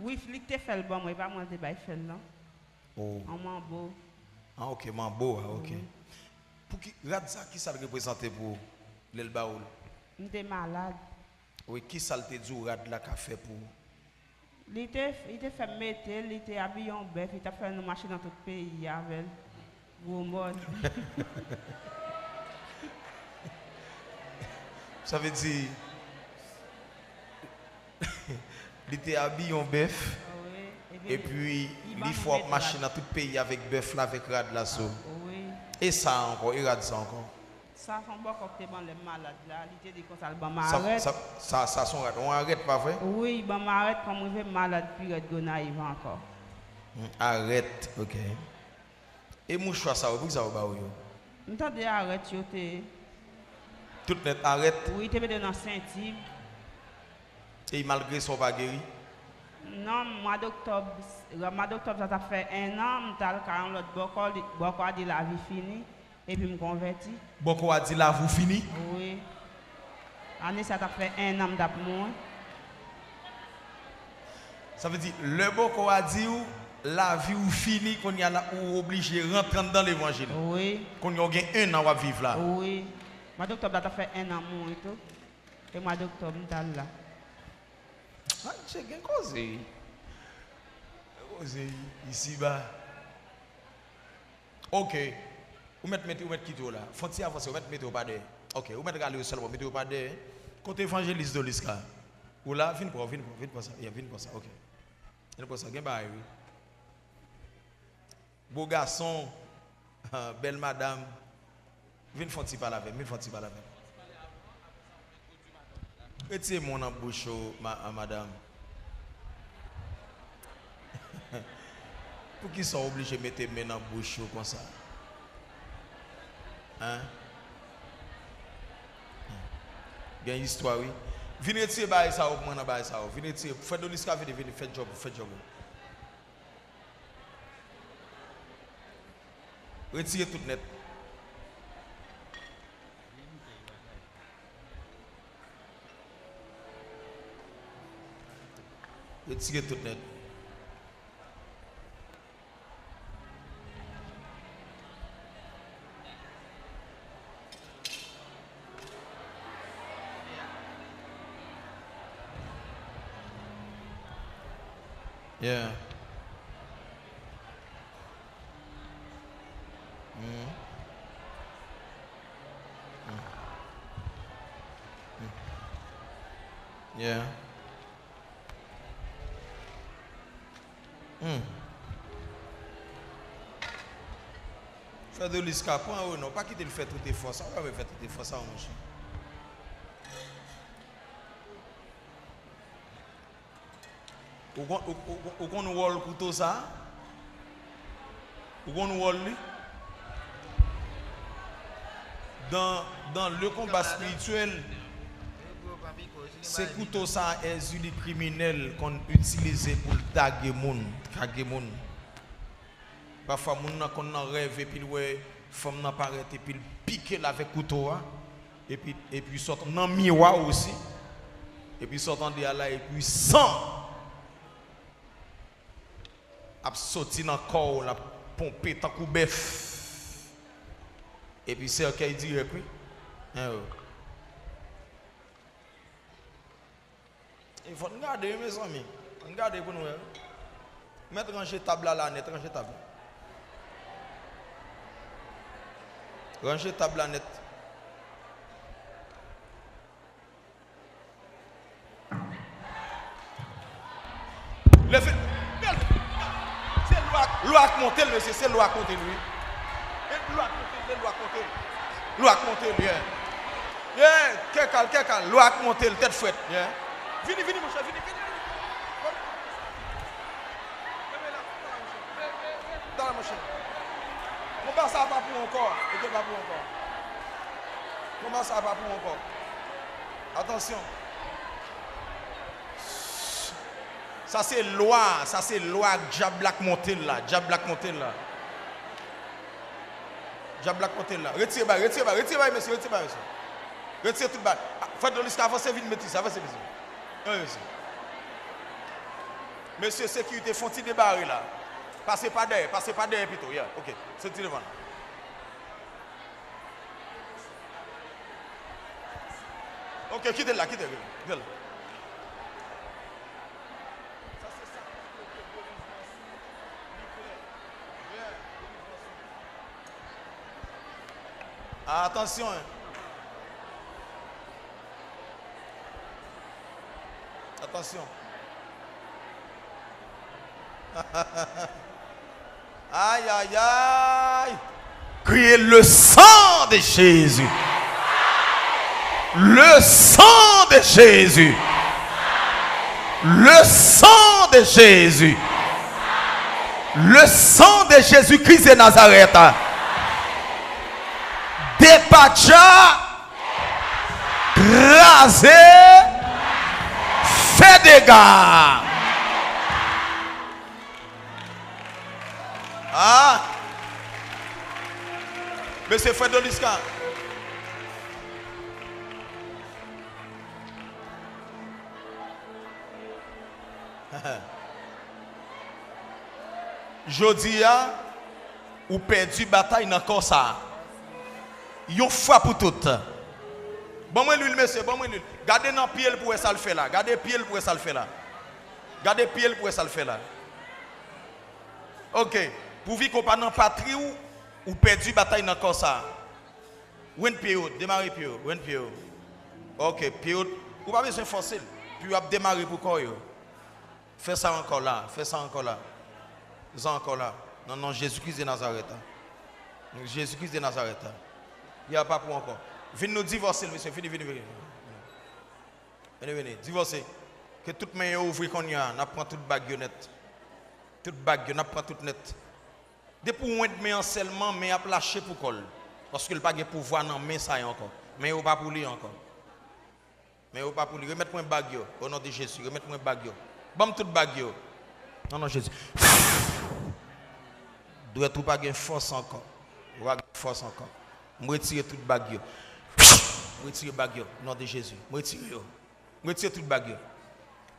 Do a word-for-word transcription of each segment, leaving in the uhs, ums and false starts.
Wi, li k te fè l ban mwen, e pa mwen l te bay fè l, non. Oh. An manbo. Ah, ok, manbo a, ok. Wi. Pou ki, rad sa, ki sa l reprezante pou ou lè l ba ou l? M te malad. Wi, ki sa l te di w rad la ka fè pou ou? Li te, li te fè m mete l, li te abiye yon bèf, li t ap fè nou mache nan tout peyi a avè l. Gwo mòn. Sa vle di, li te abiye yon bèf, wi, epi li fè w ap mache nan tout peyi avèk bèf la, avèk rad la sou. Wi. E sa ankò, e rad sa ankò? Sa se yon bòkò k te ban lè m malad la, li te di konsa l ban m arèt. Sa, sa, sa se yon rad, yon arèt, pa vre? Wi, ban m arèt, kòm rive m malad pi rèd Gonayiv ankò. Hmm, arèt, ok. E mouchwa sa yo, poukisa yo ba ou yo? M tande arèt yo te. Tout nèt arèt? Wi, te mete nan senti. E malgre sa, w pa geri? Non, mwa doktòb, mwa doktòb sa t ap fè en an, m t al kay yon lòt bòkò, li, bòkò a di lavi fini, epi m konvèti. Bòkò a di lavi w fini? Wi. Ane sa t ap fè en an m t ap mouri. Sa vle di, lè bòkò a di w, lavi w fini, kounye a la, ou oblije rantre anndan levanjil. Wi. Kounye a w gen en an w ap viv la. Wi. Mwa doktòb la t ap fè en an m mouri tou. E mwa doktòb, m t al la. Adje, gen koze. Gen koze isiba. Ok. Ou mèt mete, ou mèt kite w la. Fè yon ti avanse, ou mèt mete w pa dèyè. Ok, ou mèt rale yo sèlman, mete yo pa dèyè. Kote evanjelis Doliska? Ou la, vin pran, vin pran, vin pran sa. Yeah, vin pran sa, ok. Vin pran sa, gen bagay, wi. Bo gason, bèl madanm, vin fè yon ti pale avè m, vin fè yon ti pale avè m. Retire men w nan bouch ou, ma-, a, madanm. Poukisa w oblije mete men nan bouch ou konsa? Hein? Gen istwa, wi. Vin retire bagay sa yo pou mwen nan bagay sa yo. Vin retire. Frè Doliska, vini, vini, fè djòb ou, fè djòb ou. Retire tout nèt. Retire tout nèt. Yeah. Mm. Mm. Mm. Yeah. Hmm. Frè Doliska, pran yo non. Pa kite l fè tout efò sa. Ou pa fè tout efò sa, monchè. Ou konn, ou, ou, ou konn wòl kouto sa? Ou konn wòl li? Dans, dans le combat spirituel, se kouto sa Èzili kriminèl konn itilize pou l dage moun, kage moun. Pafwa, moun nan konn nan rèv epi l wè fanm nan parèt epi l pike l avèk kouto a, epi, epi sòt nan miwa osi, epi sòt anndan a la, epi san ap soti nan kò w, l ap ponpe tankou bèf. Epi sèkèy dirèk, wi. Hen, wi. E fò n gade, wi, mezanmi. Ann gade pou n wè, wi. Mèt ranje tab la, la nèt, ranje tab la. Ranje tab la nèt. Leve. Se lwa, lwa k monte l, mesye, se lwa k monte l, wi. E lwa k monte l, se lwa k monte l. Lwa k monte l, yeah. Yeah, kè kal, kè kal, lwa k monte l, tèt frèt, yeah. Vini, vini, monchè, vini, vini, vini. Kenbe la, kenbe la, monchè. Kenbe la, monchè. Konba sa pa pou ankò. Ok, pa pou ankò. Konba sa pa pou ankò. Atansyon. Sa se lwa, sa se lwa dyab la k monte l la, dyab la k monte l la. Dyab la k monte l la. Retire bay, retire bay, retire bay, mesye, retire bay, mesye. Retire tout bay. Ah, Frè Doliska, avanse vin, metis, avanse, mesye. Wi, mesye. Mesye sekirite, fè yon ti debare la. Pase pa dèyè, pase pa dèyè pito. Yeah, ok. Soti devan. Ok, kite l la, kite l, kite l la. Atansyon, hein. Atansyon. Ay, ay, ay. Criez le sang de Jésus. Le sang de Jésus. Le sang de Jésus. Le sang de Jésus-Christ de Nazareth. Depatcha, kraze, fè dega. Ah! Mesye Fred Doliska. Jodi a, ou pèdi batay nan kò sa a. Yon fwa pou tout. Ban mwen lwil, mesye, ban mwen lwil. Gade nan pye l pou wè sa l fè la. Gade pye l pou wè sa l fè la. Gade pye l pou wè sa l fè la. Ok. Pouvi ke w pa nan patri w, ou pèdi batay nan kò sa a. Renn pye yo, demare pye yo, renn pye yo. Ok, pye yo, ou pa bezwen fòse l. Pye yo ap demare pou kò yo. Fè sa ankò la, fè sa ankò la. Fè sa ankò la. Nan non Jezi Kris de Nazarèt la. Jezi Kris de Nazarèt la. Li a pa pou ankò. Vin nou divòse l, mesye. Vini, vini, vini. Vini, vini. Divòse. Ke tout men yo ouvri kounye a. N ap pran tout bag yo nèt. Tout bag yo, n ap pran tout nèt. Depi w wend men an sèlman, men ap lache pou kò l. Paske l pa gen pouvwa nan men sa yo ankò. Men yo pa pou li ankò. Men yo pa pou li. Remèt mwen bag yo, o non de Jezi. Remèt mwen bag yo. Ban m tout bag yo. Nan non Jezi. Dwèt ou pa gen fòs ankò. Ou pa gen fòs ankò. M retire tout bag yo. M retire bag yo, non de Jezi. M retire yo. M retire tout bag yo.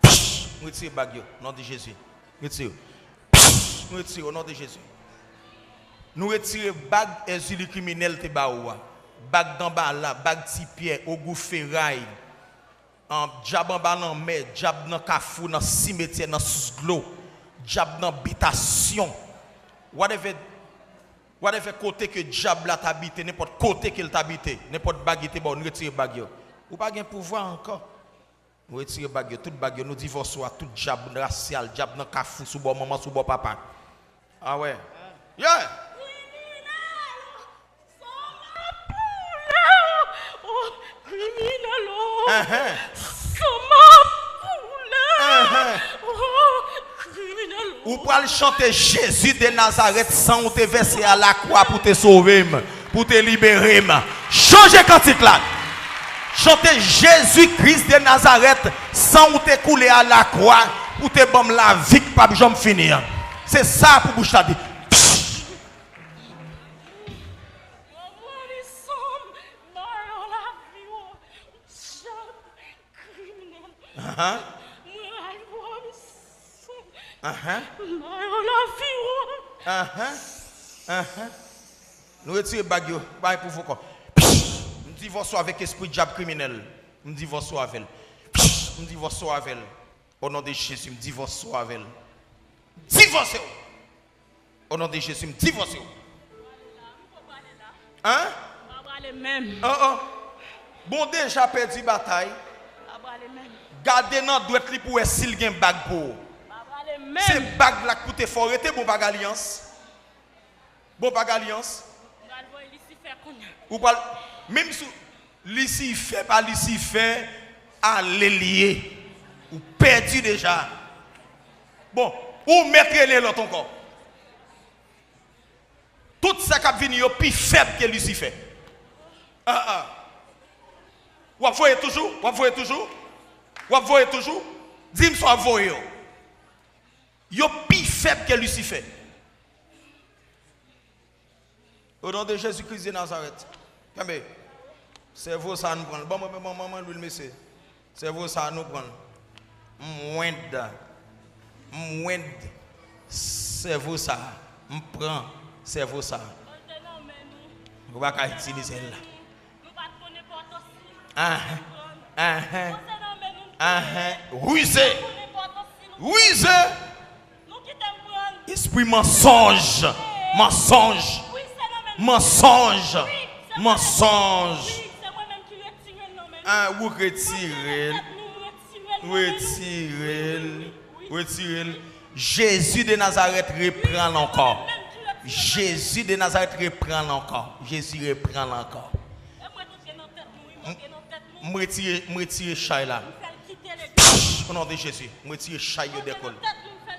M retire bag yo, non de Jezi. M retire yo. M retire, o non de Jezi. Nou retire bag Èzili kriminèl te ba ou a. Bag Danbala, bag Ti Pyè, Ogou Feray, an, dyab anba lanmè, dyab nan kafou, nan simetyè, nan sous dlo, dyab nan bitasyon. Whatever, whatever kote ke dyab la t abite, nenpòt kote ke l t abite, nenpòt bag li te ba w, nou retire bag yo. Ou pa gen pouvwa ankò. Nou retire bag yo, tout bag yo, nou divòse w ak tout dyab rasyal, dyab nan kafou, sou bò manman, sou bò papa. Ah ouais. Yeah. Kriminèl! Sa m ap pou lè! Oh, kriminèl, oh! Ahan. Sa m ap pou lè! Ahan. Oh, kriminèl, oh! Ou pral chante Jezi de Nazarèt, san ou te vèse a lakwa pou te sove m, pou te libere m. Chanje kantik la. Chante Jezi Kris de Nazarèt, san ou te koule a lakwa pou te ban m lavi k p ap janm fini an. Se sa pou bouch la di. Mwen pran li san m, m al nan lavi w. Dyab kriminèl. Ahan. Mwen al pran li san m, Ahan. m al nan lavi w. Ahan. Ahan. Nou retire bag yo. Bay pou fou kò. M divòse w avèk espri dyab kriminèl. M divòse w avè l. M divòse w avè l. O non de Jezi, m divòse w avè l. M divòse w. O non de Jezi, m divòse w. Hein? An, an. Bon, deja pèdi batay. Gade nan dwèt li pou wè si l gen bag pou ou. Se bag la k pou te fè w rete, bon bag alyans. Bon bag alyans. Ou pral, menm si Lisifè pa Lisifè, ale l ye. Ou pèdi deja. Bon, ou mèt rele lòt ankò. Tout sa k ap vini yo pi fèb ke Lisifè. Ah, ah. W ap voye toujou? W ap voye toujou? W ap voye toujou? Di m sa w ap voye yo. Yo pi fèb ke Lisifè. O non de Jezi Kris de Nazarèt. Kenbe. Sèvo sa a nou pran l. Ban mwen, ban mwen, ban mwen lwil, mesye. Sèvo sa a nou pran l. M wend. M wend sèvo sa a. M pran sèvo sa a. Ou pa ka itilize l la. Ahan. Ahan. Ahan. Rize. Rize. Espri mansonj. Mansonj. Mansonj. Mansonj. Ah, ou retire l. Retire l. Retire l. Jezi de Nazarèt, repran l ankò. Jezi de Nazarèt, repran l ankò. Jezi, repran l ankò. M, m retire, m retire chay la. O non de Jezi, m retire chay yo dèkou l.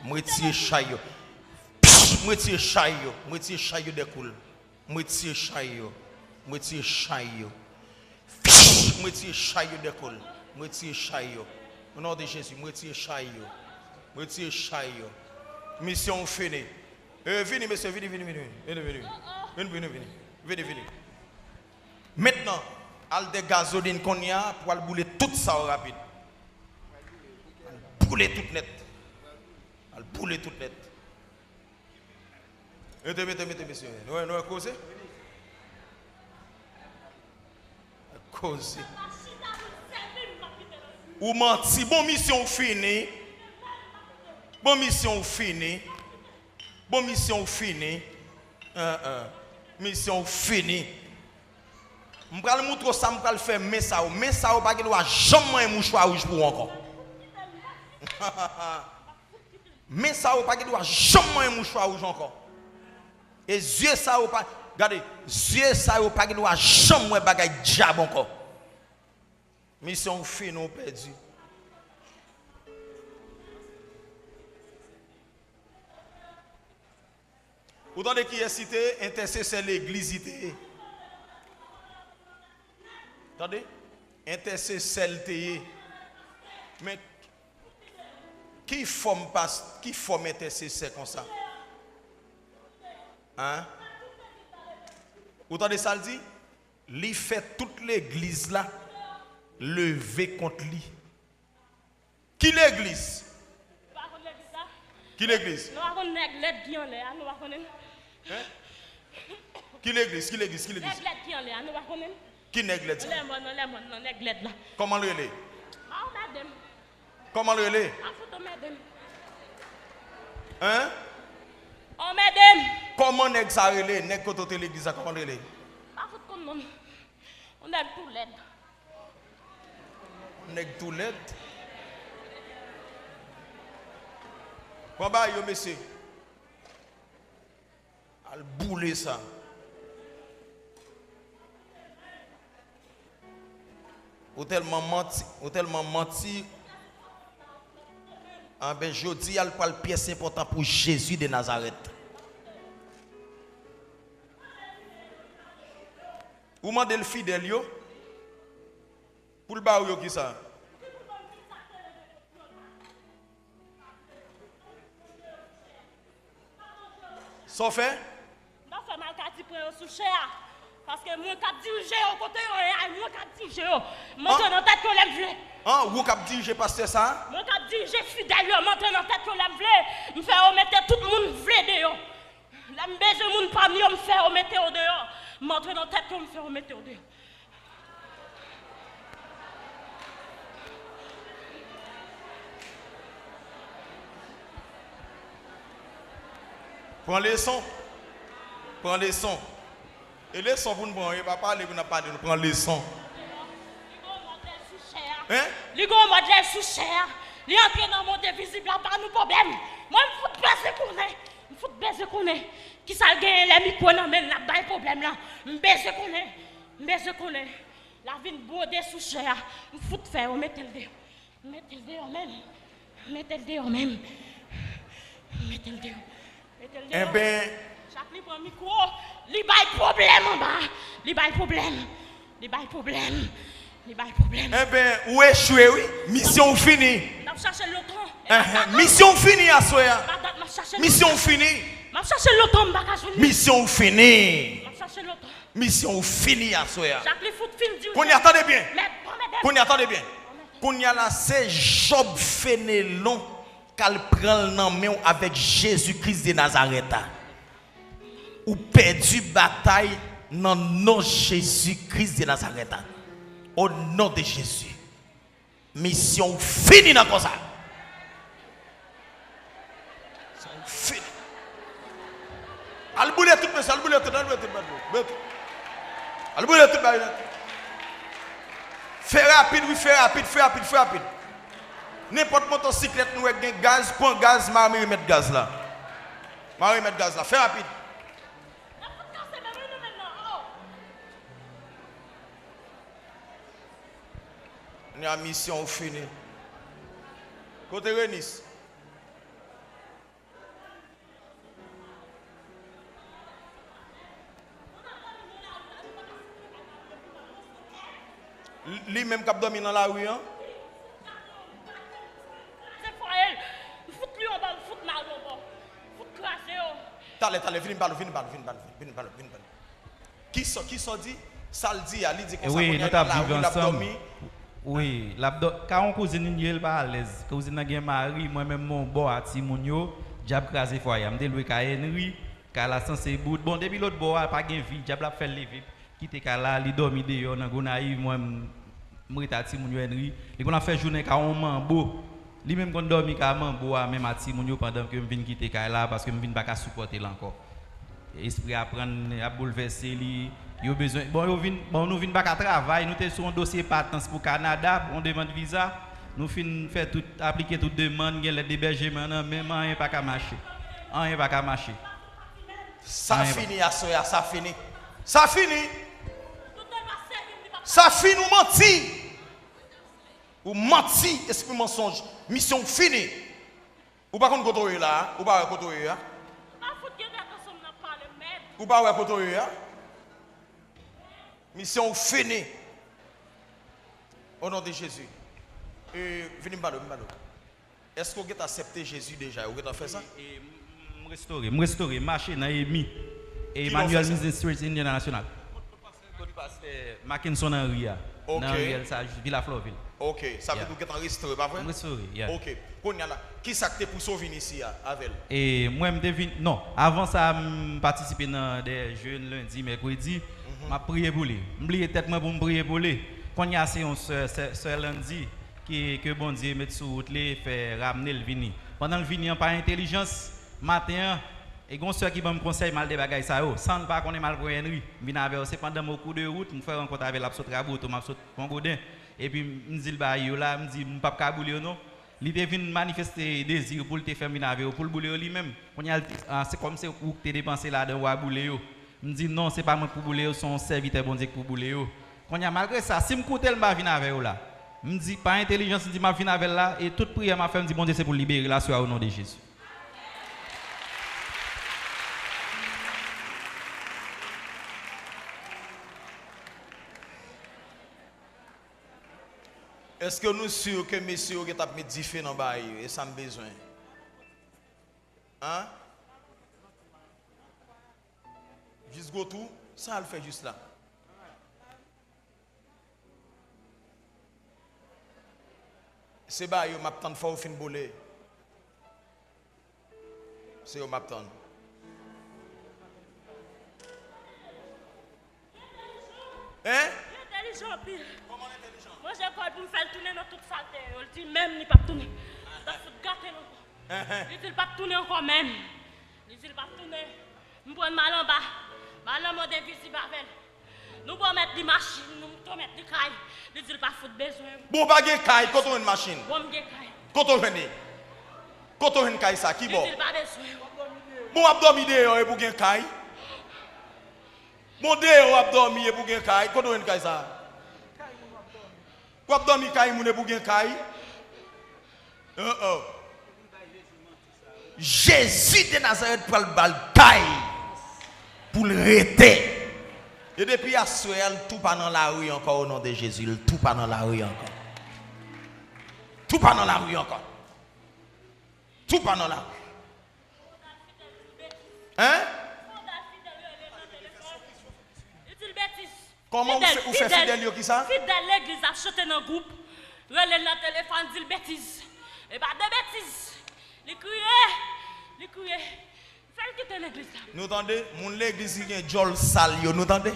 M retire chay yo. M retire chay yo. M retire chay yo dèkou l. M retire chay yo. M retire chay yo. M retire chay yo dèkou l. M retire chay yo. O non de Jezi, m retire chay yo. M retire chay yo. Misyon w fini. E, vini, mesye, vini, vini, vini. Vini, vini. Vini, vini, vini. Vini, vini. Mentnan, al degazolin kounye a pou al boule tout sa yo rapid. Al boule tout nèt. Al boule tout nèt. Mete, mete, mete, mesye. Nou, nou koze? Koze. Ou manti. Bon, misyon w fini. Bon, misyon w fini. Bon, misyon w fini. Hein, hein. Misyon w fini. M pral moutre w sa m pral fè men sa yo. Men sa yo pa gen dwa janm manyen mouchwa wouj pou ou ankò. Men sa yo pa gen dwa janm manyen mouchwa wouj ankò. E zye sa yo pa, gade, zye sa yo pa gen dwa janm wè bagay dyab ankò. Misyon w fini, w pèdi. Ou tande kiyès li te ye? Entèsesè legliz li te ye. Tande? Entèsesè l te ye. Men ki fòm pas-, ki fòm entèsesè konsa? Hein? Ou tande sa l di? Li fè tout legliz la leve kont li. Ki legliz? Nou pa konn legliz la? Ki legliz? Nou pa konn nèg lèd ki anlè a, nou pa konnen l? Hein? Ki legliz? Ki legliz? Ki legliz? Nèg lèd ki anlè a, nou pa konnen l? Ki nèg lèd sa? Nan lèmòn, nan lèmòn, nan nèg lèd la. Kòman l rele? Pa anmède m. Kòman l rele? Pa fout anmède m. Hein? Anmède m. Kòman nèg sa rele? Nèg kote w te legliz la, kòman l rele? Pa fout konn non l. Yon nèg tou lèd. Nèg tou lèd. Pran bagay yo, mesye. Al boule sa. Ou tèlman manti, ou tèlman manti. Anben, jodi a, l pral pyès enpòtan pou Jezi de Nazarèt. Ou mande l fidèl yo, pou l ba ou yo kisa? Sa w fè? M pa fè mal ka di pran yo sou chè a. Paske mwen k ap dirije yo kote yo ye a, mwen k ap dirije yo. M antre nan tèt yo lè m vle. An, ou k ap dirije pastè sa a? Mwen k ap dirije fidèl yo, m antre nan tèt yo lè m vle. M fè yo mete tout moun m vle deyò. Lè m bezwen moun pami yo, m fè yo mete yo deyò. M antre nan tèt yo, m fè yo mete yo deyò. Pran leson. Pran leson. E leson pou n pran, e pa pale pou n ap pale, nou pran leson. Hein? Li gen yon mòd lè sou chè a. Li antre nan mond envizib la, ba nou pwoblèm. Mwen, m fout bezwen konnen. M fout bezwen konnen. Kisa l genyen lè mikwo nan men l, l ap bay pwoblèm lan? M bezwen konnen. M bezwen konnen. L a vin bwode sou chè a. M fout fè yo mete l deyò. M mete l deyò menm. M mete l deyò menm. M mete l deyò. Mete l deyò. Enben. Chak li pran mikwo, li bay pwoblèm anba. Li bay pwoblèm. Li bay pwoblèm. Li bay pwoblèm. Enben, ou echwe, wi. Misyon w fini. M ap chache l lontan. Enhen. Misyon w fini aswè a. Misyon w fini. M ap chache l lontan, m pa ka jwenn li. Misyon w fini. M ap chache l lontan. Misyon w fini aswè a. Kounye a, tande byen. Kounye a, tande byen. Kounye a la, se Jòb Fenelon k al pran l nan men w avèk Jezi Kris de Nazarèt a. Ou pèdi batay nan non Jezi Kris de Nazarèt a. O non de Jezi. Misyon ou fini nan kò sa. Misyon ou fini. Al boule tout mesye, al boule tout, al boule tout, al boule tout. Al boule tout bagay nèt. Fè rapid, wi, fè rapid, fè rapid, fè rapid. Nenpòt motosiklèt nou wè k gen gaz, pran gaz, mare remèt gaz la. Mare remèt gaz la, fè rapid. Kounye a misyon ou fini. Kote Renis? Li menm k ap dòmi nan lari an? Kraze fwaye l, m fout li yon bò, m fout mari yon bò, m fout kraze yo. Talè, talè, vini m pale w, vini m pale w, vini m pale w, vini m pale w, vini m pale w. Kisa, kisa w di? Sa l di a, li di konsa, wi, kounye a nou t ap viv ansanm. Wi, l ap dò-, ka yon kouzin li ye, l pa alèz. Kouzin nan gen mari, mwen menm m on bò a timoun yo, dyab kraze fwaye a. M te lwe kay Henry, kay la sanse bout. Bon, depi lòt bò a, pa gen vi, dyab la ap fè l leve, kite kay la, li dòmi deyò nan Gonayiv, mwen m, m rete a timoun yo Henry. Li konn ap fè jounen ka yon manbo. Li menm konn dòmi ka manbo a menm a timoun yo pandan ke m vin kite kay la paske m vin pa ka sipòte l ankò. Espri a pran l, ap boulvèse li. Yo bezwen, bon, yo vin, bon, nou vin pa ka travay, nou te sou yon dosye patans pou Kanada, pou yon demann viza. Nou fin fè tout, aplike tout demann, gen lèt debèjeman nan men, men anyen pa ka mache. Anyen pa ka mache. Sa fini aswè a, sa fini. Sa fini. Sa fini, ou manti. Ou manti, espri mansonj. Misyon ou fini. Ou pa konn kote w ye la a? Ou pa wè kote w ye a? Pa fout gen tèt ansanm nan pale, mèd. Ou pa wè kote w ye a? Misyon ou fini. O non de Jezi. E, vini m pale w, m pale w. Èske w gentan aksepte Jezi deja? Ou gentan fè sa? E, e, m, m restore, m restore, m mache nan emi. E Emmanuel Ministries International. Kot pastè Mackenson Henry a? Ok. Nan riyèl sa, Vila Florville. Ok, sa vle di ou gentan restore, pa vre? M restore, yeah. Ok. Kounye a la, kisa k te pouse w vin isi a avè l? E mwen, m te vin, non, avan sa, m patisipe nan de jèn lendi, mèkredi. M ap priye pou li. M bliye tèt mwen pou m priye pou li. Kounye a, se yon sè, sè, sè Landy ki, ke Bondye met sou wout li, fè ramne l vini. Pandan l vini an, pa entelijans, maten an, e gon sè ki ban m konsèy, m al de bagay sa yo. San l pa konnen, m al pran Henry. M vin avè yo. Se pandan m o kou de wout, m fè rankont avè l, l ap sot Raboto, m ap sot Pon Goden. Epi m di l bagay yo la, m di, m p ap ka boule yo non. Li te vin manifeste dezi pou l te fè m vin avè yo, pou l boule yo li menm. Kounye a, l di, "Ah, se kòm se ou k te depanse ladan w a boule yo." M di, "Non, se pa mwen k pou boule yo, se yon sèvitè Bondye k pou boule yo." Kounye a, malgre sa, si m koute l, m pa vin avè yo la. M di, pa entelijans, m di, m ap vin avè l la, e tout priyè m ap fè, m di, Bondye, se pou l libere l aswè a, o non de Jezi. Èske nou si ke mesye yo gentan ap met dife nan bagay yo? E sa m bezwen. An? Jis gwo tou? Sa al fè jis la? Se bagay yo m ap tann, fò yo fin boule. Se yo m ap tann. Hein? Li entèlijan anpil. Kòman l entèlijan? Mwen, se kòl pou m fè l tounen nan tout salte yo. L di menm li p ap tounen. L ap fout gate l ankò. Li di l p ap tounen ankò menm. Li di l p ap tounen. M pran l m al anba. M al nan mond envizib avè l. Nou pwomèt li machin, nou pwomèt li kay. Li di l pa fout bezwen. Bon, w pa gen kay, kote w jwenn machin? Bon, m gen kay. Kote w jwenn li? Kote w jwenn kay sa? Ki bò? Li di l pa bezwen. Bon, w ap dòmi deyò epi w gen kay? Bon, deyò w ap dòmi epi w gen kay? Kote w jwenn kay sa? W ap dòmi kay moun epi w gen kay? Uh-oh. Jezi de Nazarèt pral ba l kay pou l rete. E depi aswè a, l tou pa nan lari ankò, o non de Jezi, l tou pa nan lari ankò. Tou pa nan lari ankò. Tou pa nan lari. Hein? Li di l betiz. Kòman ou fè, ou fè Fidèl, Fidèl yo ki sa? Fidèl legliz ap chante nan gwoup. Rele l nan telefòn, di l betiz. E pa de betiz. Li kriye, li kriye. Fè l kite legliz la. Nou tande? Moun legliz ki gen djòl sal yo, nou tande?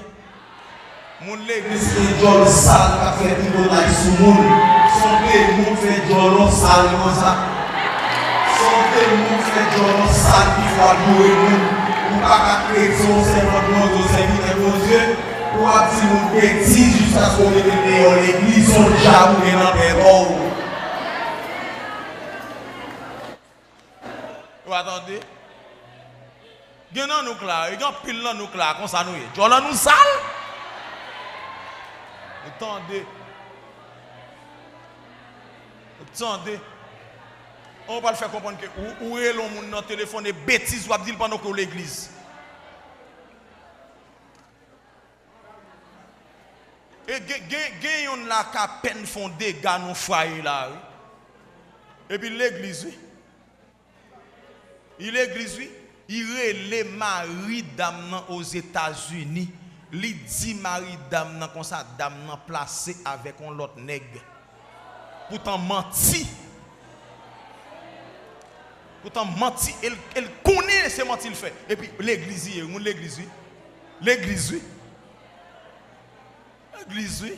Moun legliz ki gen djòl sal k ap fè tripotay sou moun. Se yon demon k fè djòl w sal konsa. Se yon demon k fè djòl w sal ki fè w adore moun. Ou pa ka kretyen, yon sèvant Bondye, yon sèvitè Bondye, pou w ap di moun betiz jiskaske w mete l deyò legliz, se yon dyab ou gen nan tèt ou. Ou pa tande? Gen nan nou k la, gen anpil nan nou k la, konsa nou ye. Djòl an nou sal. Ou tande? Ou tande? An, ou pral fè konprann ke ou, ou rele yon moun nan telefòn e betiz w ap di l pandan ke w legliz. E gen, gen, gen yonn la k apèn fè yon dega nan fwaye la, wi. Epi legliz, wi. Li legliz, wi. Li rele mari dam nan Ozetazini. Li di mari dam nan konsa, dam nan plase avèk yon lòt nèg. Poutan manti. Poutan manti, e l, e l konnen se manti l fè. Epi legliz li ye, moun legliz, wi. Legliz, wi. Legliz, wi.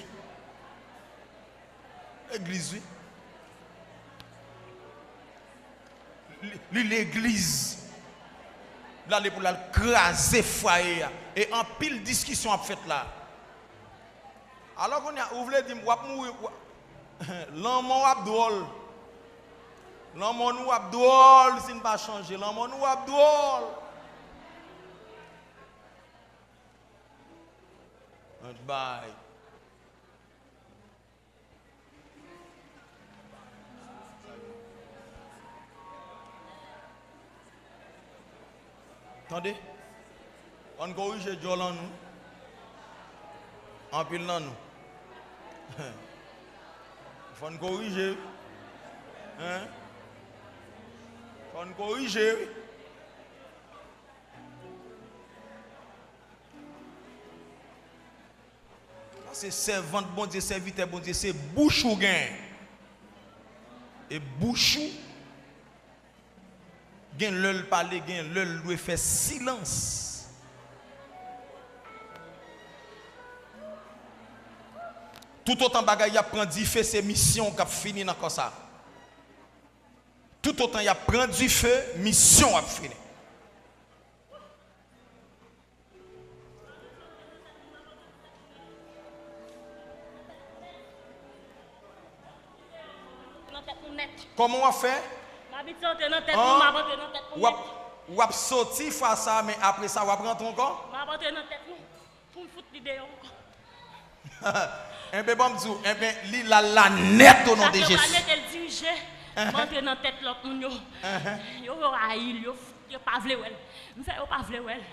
Legliz, wi. Li, li legliz. L ale pou l al kraze fwaye a. E anpil diskisyon ap fèt la. Alò kounye a, ou vle di m w ap mouri, w ap, lanmò w ap dwòl. Lanmò nou ap dwòl si n pa chanje. Lanmò nou ap dwòl. Ann bay. Tande? Fò n korije djòl an nou. Anpil nan nou. Fò n korije, wi. Hein? Fò n korije, wi. Paske sèvant Bondye, sèvitè Bondye, se bouch ou gen. E bouch ou gen lè l pale, gen lè l dwe fè silans. Toutotan bagay y ap pran dife, se misyon w k ap fini nan kò sa. Toutotan y ap pran dife, misyon w ap fini. Nan tèt nou nèt. Kòman w ap fè? M abitye antre nan tèt nou, m ap antre nan tèt nou nèt. W ap, w ap soti fwa sa a, men apre sa, w ap rantre ankò? M ap antre nan tèt nou pou m fout li deyò ankò. Enben, ban m di w, enben, li la, la nèt o non de Jezi. Sa k yo pral mete l dirije, m antre nan tèt lòt moun yo. Yo, yo rayi l, yo, yo pa vle wè l. M fè yo pa vle wè l.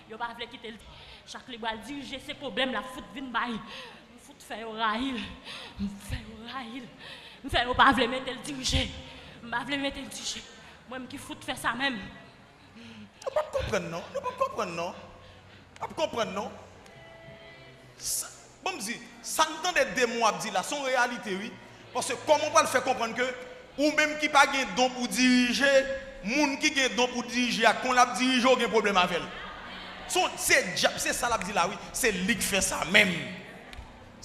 Yo pa vle kite l. Chak li pral dirije, se pwoblèm l ap fout vin bay. M fout fè yo rayi l. M fè yo rayi l. M fè yo pa vle mete l dirije. M pa vle mete l dirije. Mwen m ki fout fè sa menm. Nou p ap konprann non, nou p ap konprann non. P ap konprann non. Sa, ban m di, sa n tande demon ap di la, se yon reyalite wi. Paske kòman w pral fè konprann ke ou menm ki pa gen don pou dirije, moun ki gen don pou dirije a, kon l ap dirije w gen pwoblèm avè l? Se, se dyab, se sa l ap di la wi, se li k fè sa menm.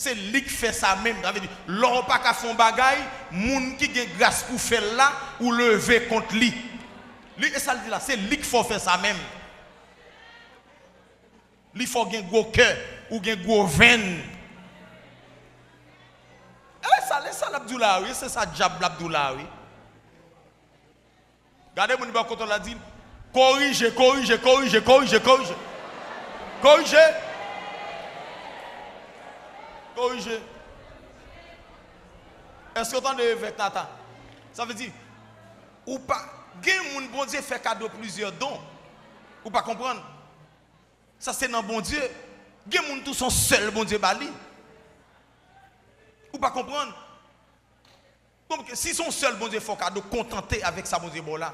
Se li k fè sa menm. Sa vle di, lè w pa ka fè yon bagay, moun ki gen gras pou fè l la, ou leve kont li. Li, e sa l di la, se li k fè w fè sa menm. Li fè w gen gwo kè, ou gen gwo venn. E sa, e sa l ap di w la wi, se sa dyab la ap di w la wi. Gade moun bò kote w la, di l, korije, korije, korije, korije, korije. Korije. Korije. Èske w tande evèk Nata? Sa vle di, ou pa, gen moun Bondye fè kado plizyè don. Ou pa konprann? Sa se nan Bondye. Gen moun tou se yon sèl Bondye ba li. Ou pa konprann? Donk, si se yon sèl Bondye fè w kado, kontante avèk sa Bondye ba w la.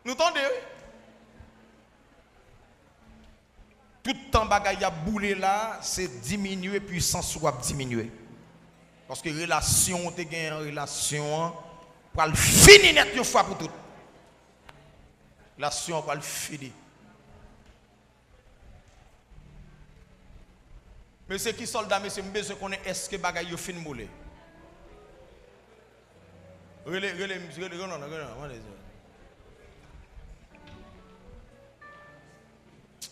Nou tande, wi. Tout tan bagay y ap boule la, se diminye pwisans ou ap diminye. Paske relasyon ou te genyen an, relasyon an pral fini nèt yon fwa pou tout. Relasyon an pral fini. Mesye ki sòlda, mesye, m bezwen konnen èske bagay yo fin boule. Rele, rele, rele, rele, rele, rele, rele.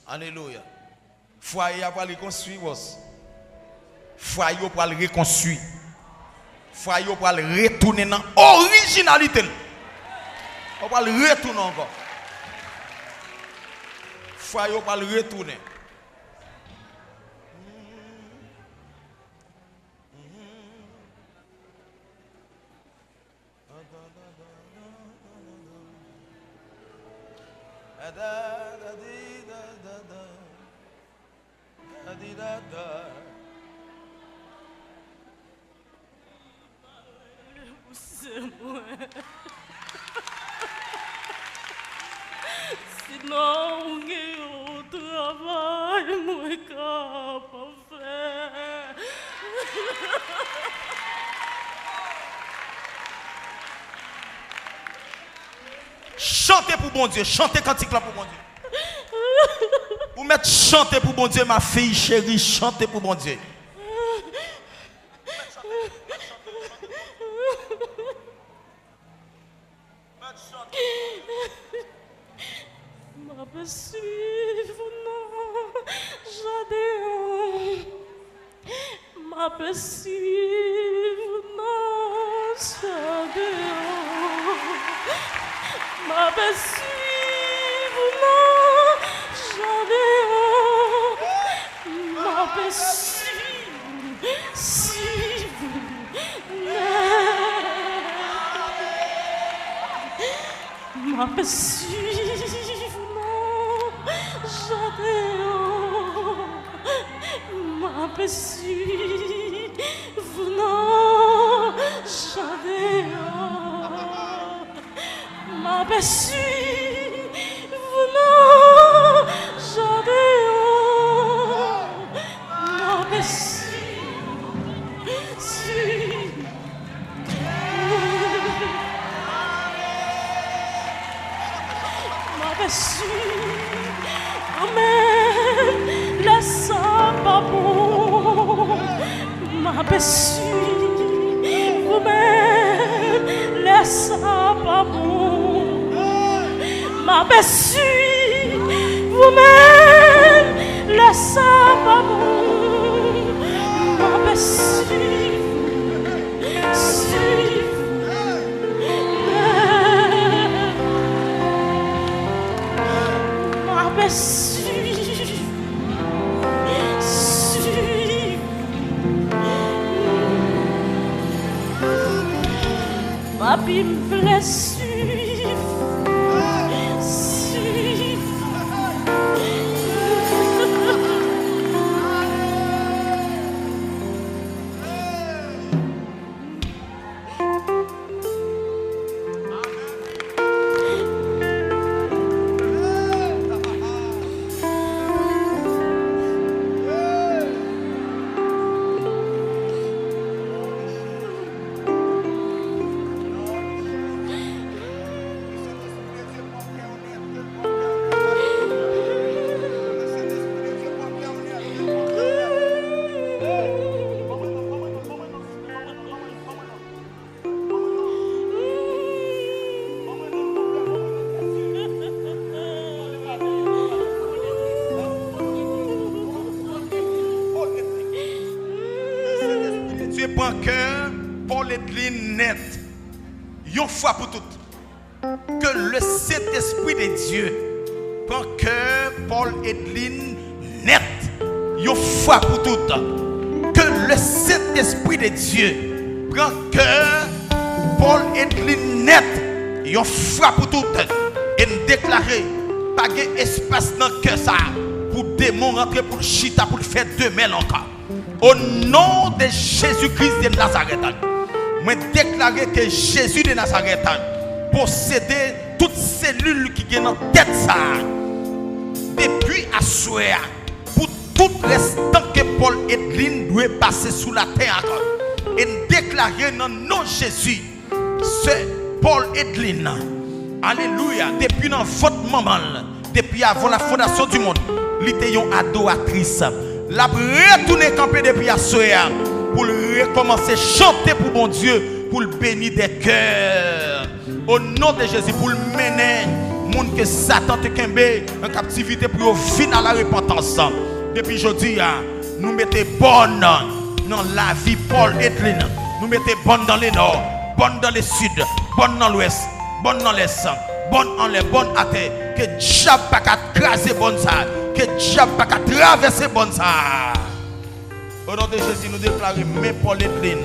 Alelouya. Fwaye a pral rekonstwi, bòs. Fwaye yo pral rekonstwi. Fwaye yo pral retounen nan orijinalite l. Yo pral retounen ankò. Fwaye yo pral retounen. Pouse mwen. Sinon, ou gen yon travay mwen ka pa fè. Chante pou Bondye, chante kantik la pou Bondye. Ou mèt chante pou Bondye, ma fille chérie, chante pou Bondye. M ap swiv ou nan jaden an. M ap swiv ou nan jaden an. M ap swiv ou nan jaden an. M ap swiv, swiv ou nan. M ap swiv ou nan jaden an. M ap swiv ou nan jaden an. M ap swiv ou nan jaden an. M ap swiv, swiv. M ap swiv, menm lè sa pa bon. M ap swiv, menm lè sa pa bon. M ap swiv, menm lè sa pa bon. M ap swiv, swiv. M ap swiv, swiv. Papi, m vle swiv, swiv. Sentespri de Dye pran kè Paul Edlin nèt, yon fwa pou tout. Ke le Sentespri de Dye pran kè Paul Edlin nèt, yon fwa pou tout. Ke le Sentespri de Dye pran kè Paul Edlin nèt, yon fwa pou tout. E n deklare, pa gen espas nan kè sa a pou demon rantre, pou l chita, pou l fè de mèl ankò. O non de Jezi Kris de Nazarèt, mwen deklare ke Jezi de Nazarèt posede tout selil ki gen nan tèt sa a. Depi aswè a, pou tout rès tan ke Paul Edlin dwe pase sou latè ankò, E n deklare nan non Jezi, sè Paul Edlin, alelouya, depi nan vant manman l, depi avan la fondasyon di mond, li te yon adoratris. L ap retounen kanpe depi aswè a pou l rekòmanse chante pou Bondye, pou l beni dè kè. O non de Jezi, pou l mennen moun ke Satan te kenbe an kaptivite pou yo vin a la repantans. Depi jodi a, nou mete bòn nan lavi Paul Edlin. Nou mete bòn dans le nord, bòn dans le sud, bòn nan lwès, bòn nan lès, bòn anlè, bòn atè. Ke dyab pa ka kraze bòn sa, ke dyab pa ka travèse bòn sa. O non de Jezi, nou deklare men Paul Edlin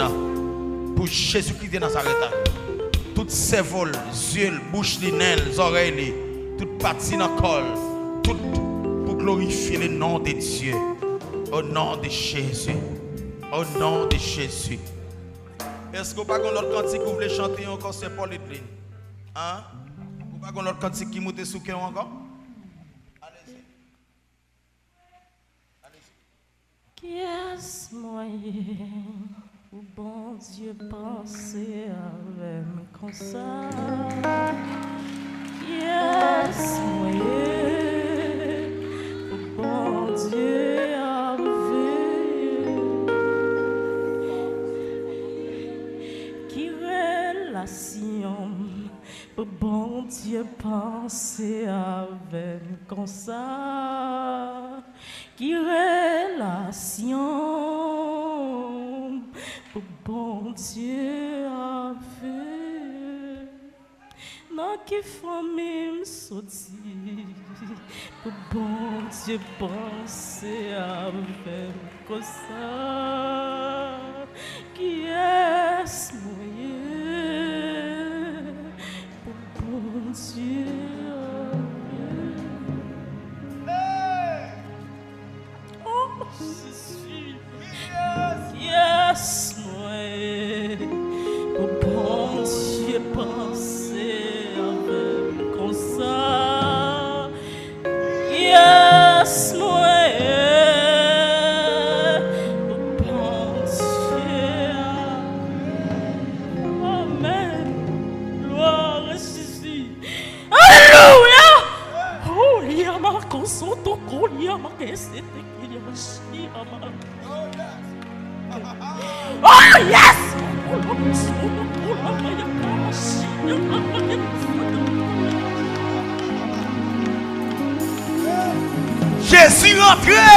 pou Jezikri de Nazarèt la. Tout sèvo l, zye l, bouch li, nen l, zòrèy li, tout pati nan kò l, tout pou glorifye le non de Dye. O non de Jezi. O non de Jezi. Èske w pa gen lòt kantik ou vle chante ankò, sè Paul Edlin? An? Ou pa gen lòt kantik ki moute sou kè w ankò? Alezi. Kiyès mwen ye pou Bondye panse avè m konsa? Kiyès mwen ye pou Bondye ap veye? Ki relasyon m pou Bondye panse avè m konsa? Ki relasyon pou Bondye ap veye? Nan ki fanmi m soti pou Bondye panse avè m konsa? Kiyès mwen ye pou Bondye ap veye? Oh, Jezi. Kiyès mwen ye pou Bondye panse avè m konsa? Kiyès mwen ye pou Bondye ap veye? Amèn. Glwa a Jezi. Alelouya! Oh, liama kosoto koliama kesete kiliama shiama. Oh, yes! Jezi rantre!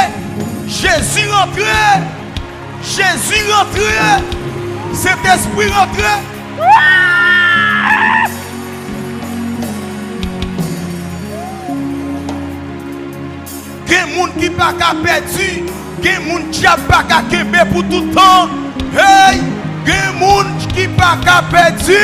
Jezi rantre! Jezi rantre! Sentespri rantre! Gen moun ki pa ka pèdi, gen moun dyab pa ka kenbe pou tout tan. Hey! Gen moun ki pa ka pèdi.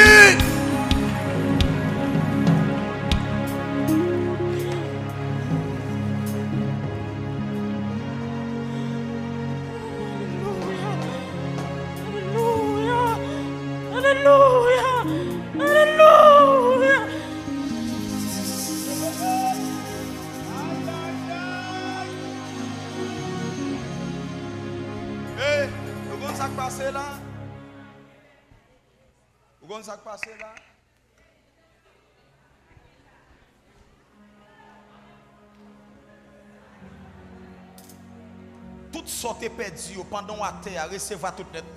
Alelouya! Alelouya! Alelouya! Alelouya! Hey, ou konn sa k pase la? Ou konn sa k pase la? Tout sa w te pèdi yo pandan w atè a, resevwa tout nèt.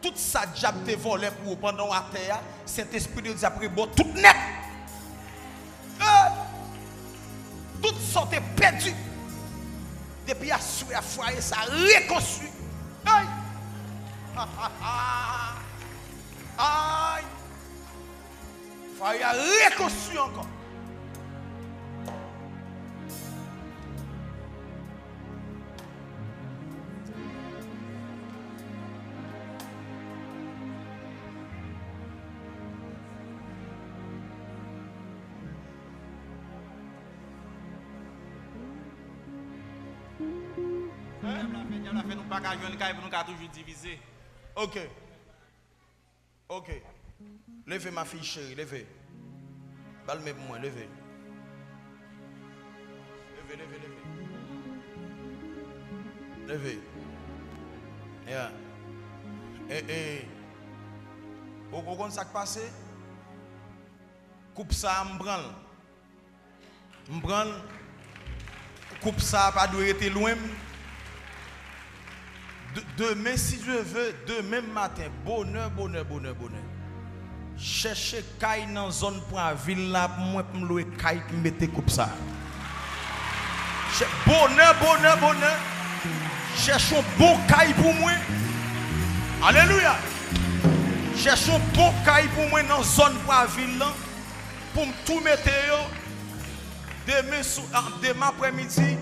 Tout sa dyab te vòlè pou ou pandan w atè a, Sentespri de Dye ap rebò tout nèt. Hey! Tout sa w te pèdi, depi aswè a, fwaye sa a rekonstwi. Hey! Ay! Fwaye a rekonstwi ankò. Dyab la fè, dyab la fè nou pa ka jwenn kay pou nou ka toujou divize. Ok. Ok. Leve, ma fille chérie, leve. Ba l men pou mwen, leve. Leve, leve, leve. Leve. Yeah. E, e, ou, ou konn sa k pase? Koup sa a, m pran l. M pran l. Koup sa a pa dwe rete lwen m. De-, demen, si Dye ve, demen maten, bonè, bonè, bonè, bonè. Chèche kay nan zòn Pwavil la pou mwen, pou m lwe kay, pou m mete koup sa a. Chè-, bonè, bonè, bonè. Chèche yon bon kay pou mwen. Alelouya. Chèche yon bon kay pou mwen nan zòn Pwavil lan, pou m tou mete yo. Demen sou, a, demen aprèmidi,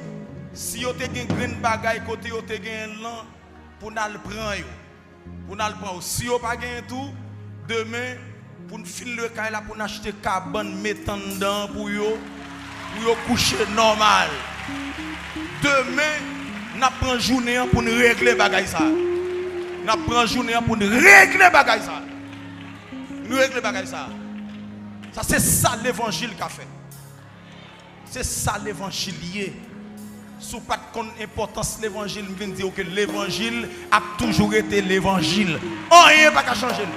si yo te gen grenn bagay kote yo te genyen l lan, pou n al pran yo. Pou n al pran yo. Si yo pa genyen tou, demen, pou n fin lwe kay la, pou n achte kabann, met anndan an pou yo, pou yo kouche nòmal. Demen, n ap pran jounen an pou n regle bagay sa a. N ap pran jounen an pou n regle bagay sa a. N regle bagay sa a. Sa se sa levanjil ka fè. Se sa levanjil ye. Si w pa t konn enpòtans levanjil, m vin di w ke levanjil ap toujou rete levanjil. Anyen pa ka chanje l.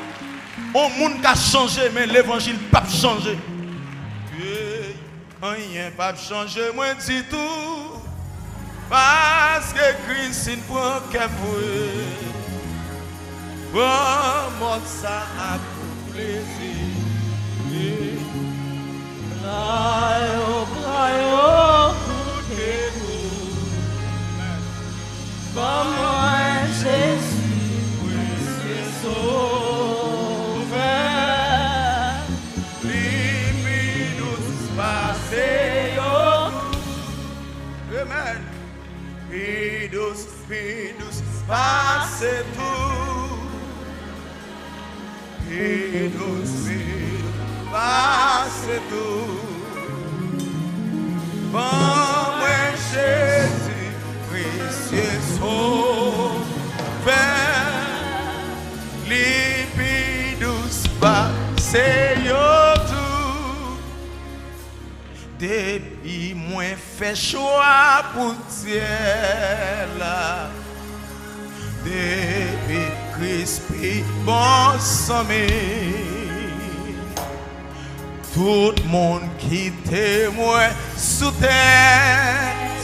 On moun ka chanje, men levanjil p ap chanje. Hey, anyen p ap chanje mwen ditou. Paske Kris fin pran kè m vre. Pran mò sa a pou plezi. Pran yo, pran yo, koute kou. Ban mwen Jezi, presye Sovè. Li pi dous pase yo tout. Amen. Pi dous, pi dous pase tout. Pi dous, pi dous pase tout. Ban mwen Jezi, presye Sovè. Li pi dous pase yo tout. Depi mwen fè chwa pou syèl la, depi Kris pi bon zanmi, tout moun kite mwen sou tè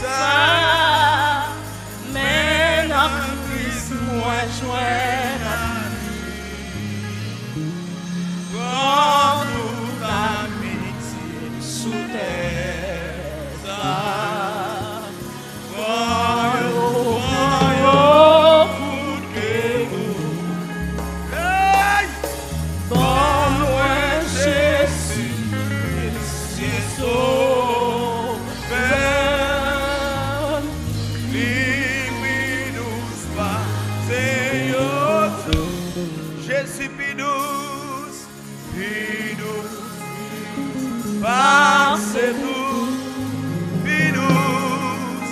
sa, men nan Kris mwen jwenn ami. Pran tout amitye sou tè sa. Pran yo, pran yo, koute kou. Hey! Ban mwen Jezi, Jezi Sovè. Li pi dous pase yo tout. Jezi pi dous. Pi dous, pi dous pase tout. Pi dous,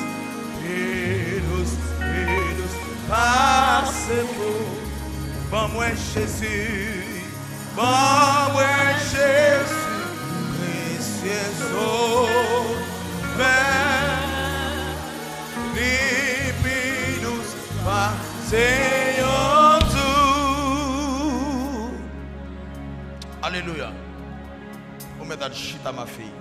pi dous, pi dous pase tout. Ban mwen Jezi, ban mwen Jezi, presye Sovè. Li pi dous pase yo tout. Alelouya. Ou mèt al chita, ma fille.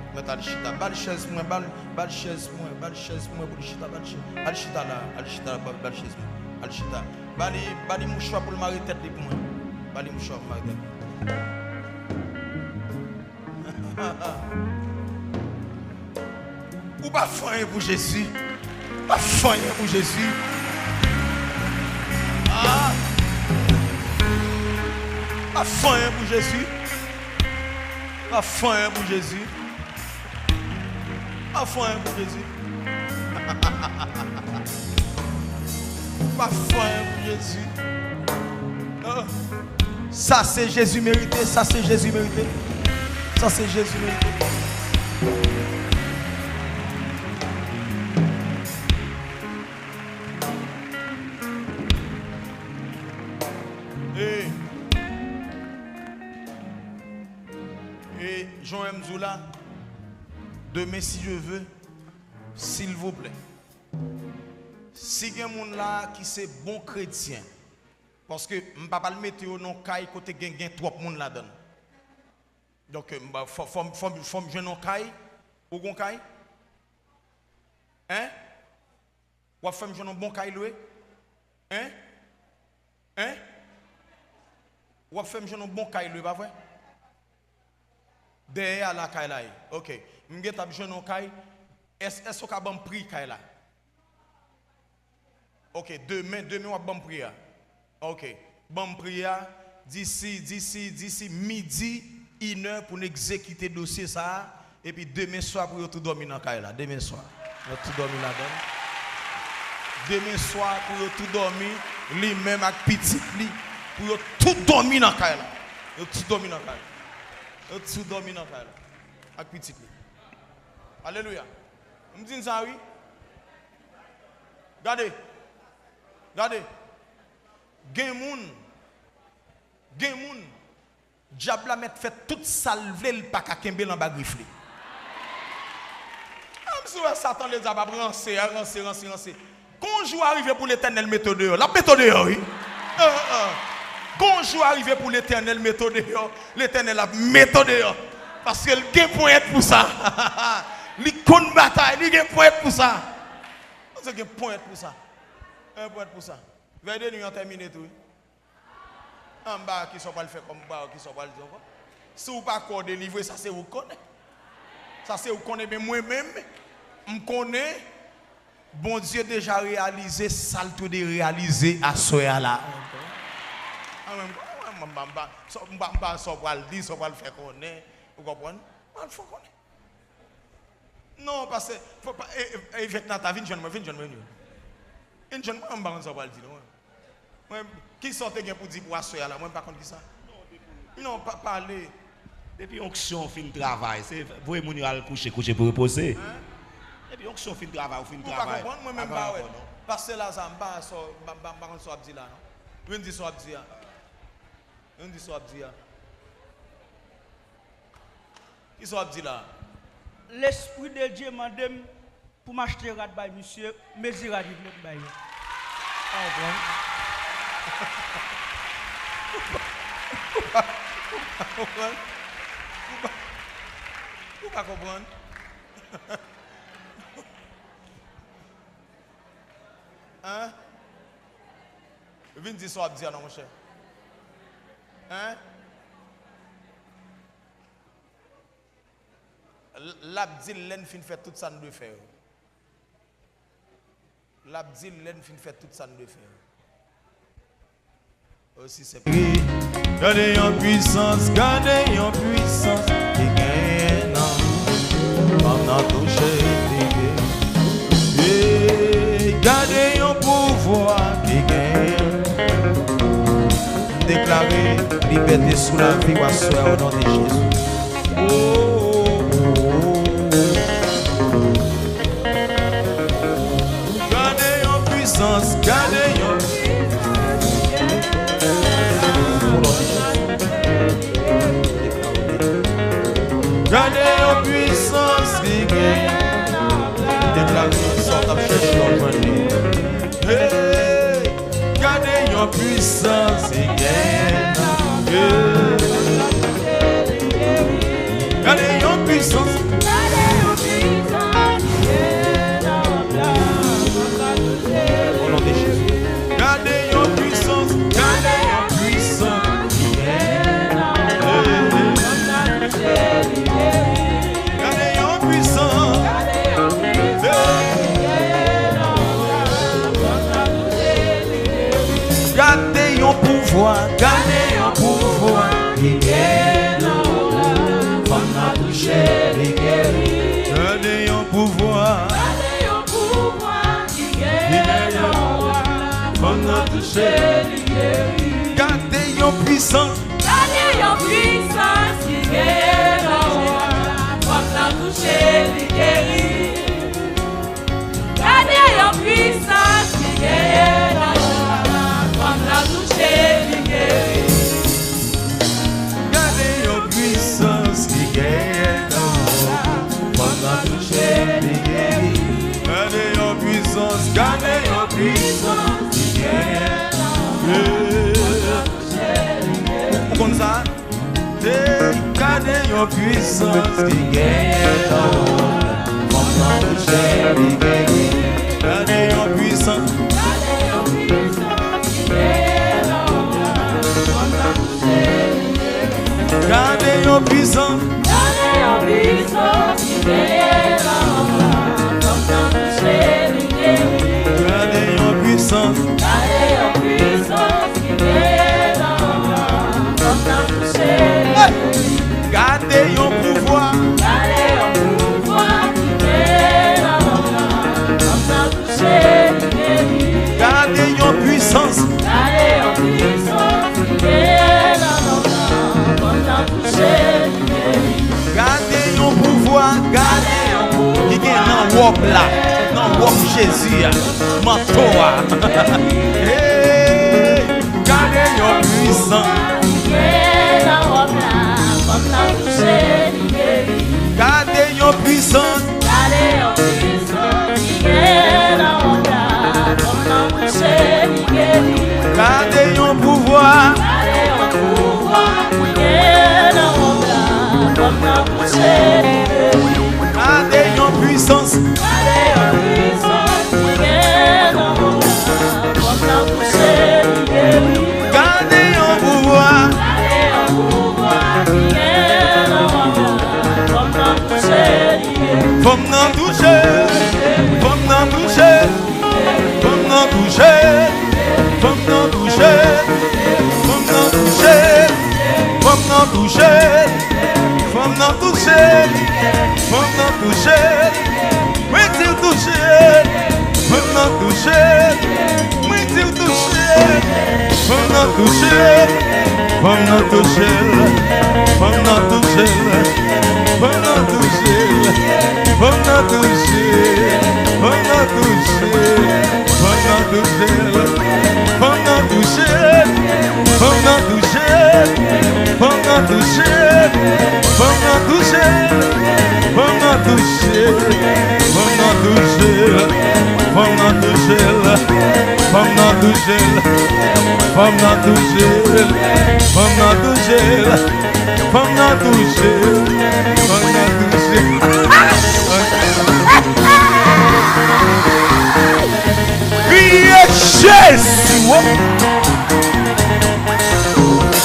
Ou mèt al chita. Ba l chèz mwen, ba l, ba l chèz mwen, ba l chèz mwen pou l chita, ba l chèz. Al chita la, al chita la, ba, ba l chèz mwen. Al chita. Ba li, ba li mouchwa pou l mare tèt li pou mwen. Ba li mouchwa pou l mare tèt li. Ou pa fè anyen pou Jezi. Pa fè anyen pou Jezi. Ah. Pa fè anyen pou Jezi. Pa fè anyen pou Jezi. Pa fè anyen pou Jezi. Pa fè anyen pou Jezi. Ah. Sa se Jezi merite, sa se Jezi merite. Sa se Jezi merite. E, e, jan w wè m di w la, demen, si Dye ve, silvouplè, si gen moun la ki se bon kretyen, Paske m p ap al mete yo nan yon kay kote gen, gen twòp moun ladan l. Donk, m pa, fò, fò, fò, fò m jwenn yon kay. Ou gon kay? Hein? W ap fè m jwenn yon bon kay lwe? Hein? Hein? W ap fè m jwenn yon bon kay lwe, pa vre? Dèyè a la kay la ye. Ok. M gentan ap jwenn yon kay. Èske, èske w ka ban m pri kay la? Ok, demen, demen w ap ban m pri a. Ok. Ban m pri a, disi, disi, disi midi, inè pou n egzekite dosye sa a, epi demen swa pou yo tou dòmi nan kay la, demen swa. Yo tou dòmi ladan l. Demen swa pou yo tou dòmi, li menm ak pitit li, pou yo tou dòmi nan kay la. Yo tou dòmi nan kay la. Yo tou dòmi nan kay la. Ak pitit li. Alelouya. M di n sa wi. Gade. Gade. Gen moun, gen moun, dyab la mèt fè tout sa l vle, l pa ka kenbe l anba grif li. Ah, m si wè Satan lè dyab ap ranse, a ranse, ranse, ranse. Gon jou a rive pou Letènèl mete w deyò. L ap mete w deyò, wi. Ah, ah. Gon jou a rive pou Letènèl mete w deyò. Letènèl ap mete w deyò. Paske l gen ponyèt pou sa. Li konn batay, li gen ponyèt pou sa. Bondye gen ponyèt pou sa. Gen ponyèt pou sa. Vèy de nwi an tèmine tou, wi. Anba, kisa w pral fè kòm ba, kisa w pral di ankò? Si w pa kwè w delivre, sa se ou k konnen. Sa se ou k konnen, men mwen menm, m konnen Bondye deja reyalize sa l tou de reyalize aswè a la. Mwen menm, mwen, mwen, mwen, mwen, sa, mwen, mwen, sa w pral di, sa w pral fè konnen, ou konprann? Mwen fè konnen. Non, pastè, fò pa, e, e, evèk Nata, vin jwenn mwen, vin jwenn mwen, vin jwenn mwen. Vin jwenn mwen, m pa konn sa w pral di, non. Mwen, kisa w te gen pou di pou aswè a la, mwen m pa konn kisa. Non, pa, pale. Depi onksyon fin travay, se voye moun yo al kouche, kouche pou repoze. Hein? Depi onksyon fin travay, ou fin travay. Ou pa konprann, mwen menm m pa wè. Pastè Laza, m pa, m pa, m pa, m pa konn sa w ap di la, non. Vin di sa w ap di a. Vin di sa w ap di a. Kisa w ap di la? Lespri de Dye mande m pou m achte rad bay misye, mezi rad li vle m bay yo. Pa konprann. Ou pa, ou pa konprann. Ou pa, ou pa konprann. Hein? Vin di sa w ap di a non, monchè. Hein? L, l ap di l lè n fin fè tout sa n dwe fè yo. L ap di l lè n fin fè tout sa n dwe fè yo. Osi senp. Gade yon pwisans, gade yon pwisans ki genyen nan. Fanm nan touche li. Hey, gade yon pouvwa ki genyen. M deklare libète sou lavi w aswè a, o non de Jezi. Oh, oh, oh, oh. Gade yon pwisans, gade yon pwisans. Gade yon pwisans ki genyen. Deklare sa w t ap chèche, w ap jwenn li. Hey! Gade yon pwisans ki genyen nan. Gade yon pwisans. O non de Jezi. Gade yon pwisans. Gade yon pwisans ki genyen nan. Gade yon pwisans. Gade yon pouvwa, gade yon pouvwa ki genyen nan. Fanm nan touche, li geri. Gade yon pouvwa. Gade yon pouvwa ki genyen nan. Fanm nan touche, li geri. Gade yon pwisans. Gade yon pwisans ki genyen nan. Fanm nan touche, li geri. Gade yon pwisans ki genyen nan. Fanm nan touche, li geri. Gade yon pwisans ki genyen nan. Fanm nan touche, li geri. Gade yon pwisans, gade yon pwisans ki genyen nan. Gade yon pwisans ki genyen nan fanm nan touche, li geri. Gade yon pwisans. Gade yon pwisans. Gade yon pwisans ki genyen nan fanm nan touche, li geri. Gade yon pwisans. Gade yon pwisans. Gade yon pouvwa. Gade yon pouvwa ki gen nan fanm nan touche, li geri. Gade yon pwisans. Gade yon pwisans ki gen nan fanm nan touche, li geri. Gade yon pouvwa, gade yon pouvwa ki gen nan wòb la, nan wòb Jezi a, manto a. Hey, gade yon pwisans. Gade yon pwisans ki gen nan wòb la, fanm nan touche, li geri. Gade yon pwisans. Gade yon pwisans ki gen nan wòb la, fanm nan touche, li geri. Gade yon pouvwa. Gade yon pouvwa ki gen nan wòb la, fanm nan touche, li geri. Gade yon pwisans. Gade yon pwisans ki gen nan wòb la, fanm nan touche, li geri. Gade yon pouvwa. Gade yon pouvwa ki gen nan wòb la, fanm nan touche, li geri. Fanm nan touche, fanm nan touche, fanm nan touche, fanm nan touche, fanm nan touche, fanm nan touche, fanm nan touche, fanm nan touche. Mwen di w touche, fanm nan touche, mwen di w touche, fanm nan touche, fanm nan touche, fanm nan touche, fanm nan touche, fanm nan touche, fanm nan touche, fanm nan touche, fanm nan touche, fanm nan touche. Fanm nan touche, fanm nan touche, fanm nan touche, fanm nan touche, fanm nan touche, fanm nan touche, fanm nan touche, fanm nan touche, fanm nan touche, fanm nan touche. Kriye Jezi!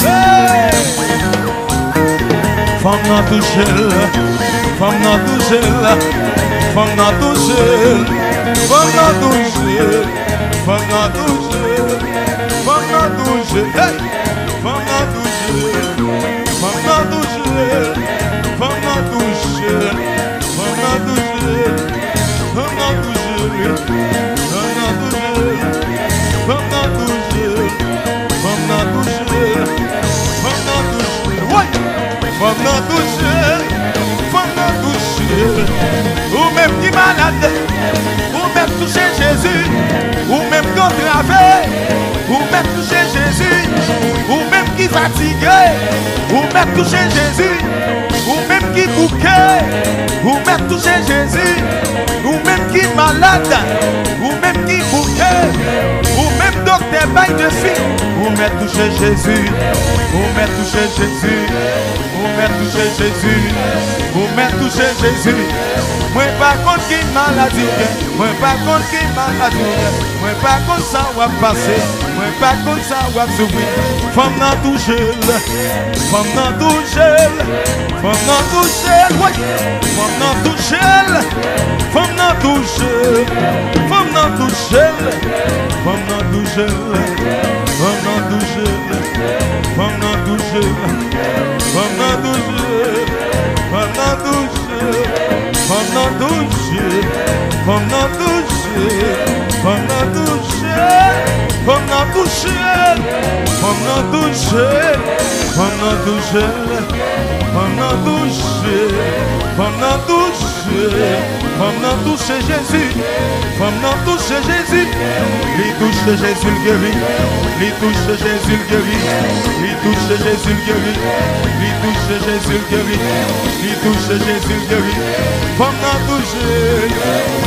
Hey! Fanm nan touche l, fanm nan touche l, fanm nan touche l, fanm nan touche l, fanm nan touche l, fanm nan touche l, hey! Fanm nan touche l, fanm nan touche l, fanm nan touche l, fanm nan touche l, fanm nan touche l, fanm nan touche l, fanm nan touche l, fanm nan touche l, fanm nan touche l. Woy! Fanm nan touche, fanm nan touche. Ou menm ki malad, ou mèt touche Jezi. Ou menm ki antrave, ou mèt touche Jezi. Ou menm ki fatige, ou mèt touche Jezi. Ou menm ki bouke, ou mèt touche Jezi. Ou menm ki malad, ou menm ki bouke, ou menm doktè bay defi, ou mèt touche Jezi. Ou mèt touche Jezi. Ou mèt touche Jezi, ou mèt touche Jezi. Mwen pa konn ki maladi w gen, mwen pa konn ki maladi w gen, mwen pa konn sa w ap pase, mwen pa konn sa w ap soufri. Fanm nan touche l, fanm nan touche l, fanm nan touche l, woy! Fanm nan touche l, fanm nan touche l, fanm nan touche l, fanm nan touche l, fanm nan touche l. Fanm nan touche, fanm nan touche, fanm nan touche, fanm nan touche, fanm nan touche, fanm nan touche, fanm nan touche, fanm nan touche, fanm nan touche, fanm nan touche, fanm nan touche. Fanm nan touche Jezi. Fanm nan touche Jezi. Li touche Jezi, l geri. Li touche Jezi, l geri. Li touche Jezi, l geri. Li touche Jezi, l geri. Li touche Jezi, l geri. Fanm nan touche.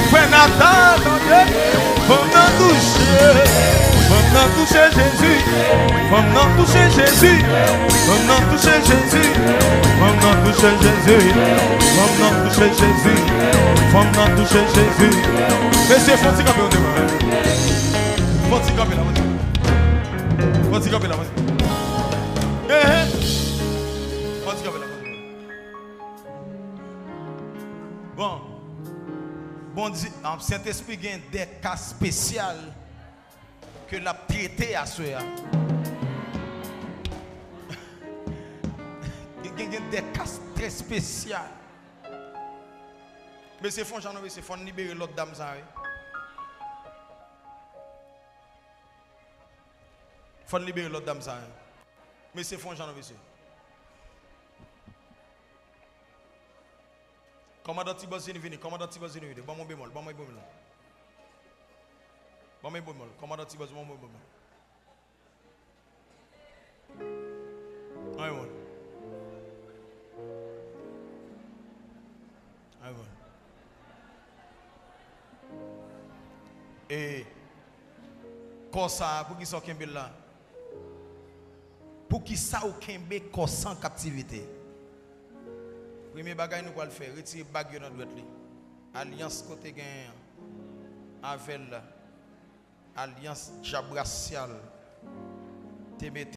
Frè Nathan, tande. Fanm nan touche. Fanm nan touche Jezi. Fanm nan touche Jezi. Fanm nan touche Jezi. Fanm nan touche Jezi. Fanm nan touche Jezi. Fanm nan touche Jezi. Mesye, fò ti kanpe yon devan. Fò ti kanpe la, fò ti kanpe la. Fò ti kanpe la, fò ti kanpe la. Fò ti kanpe la, fò ti kanpe la. Bon. Bondye, ah, Sentespri gen de ka espesyal ke l ap trete aswè a. Gen, gen, gen de ka trè espesyal. Mesye, fè yon jan non, mesye, fò n libere lòt dam sa a, wi. Fò n libere lòt dam sa a, wi. Mesye, fè yon jan non, mesye. Kòmandan T-Boss vini, vini. Kòmandan T-Boss vini, vini. Ban mwen bemòl, ban mwen bemòl. Ban mwen bemòl. Kòmandan T-Boss, ban mwen bemòl. Ban mwen bemòl. Ban mwen bemòl. E kò sa a, poukisa w kenbe l la? Poukisa w kenbe kò sa an kaptivite? Premye bagay nou pral fè, retire bag yo nan dwèt li. Alyans kote genyen an avè l la. Alyans dyab rasyal te mete.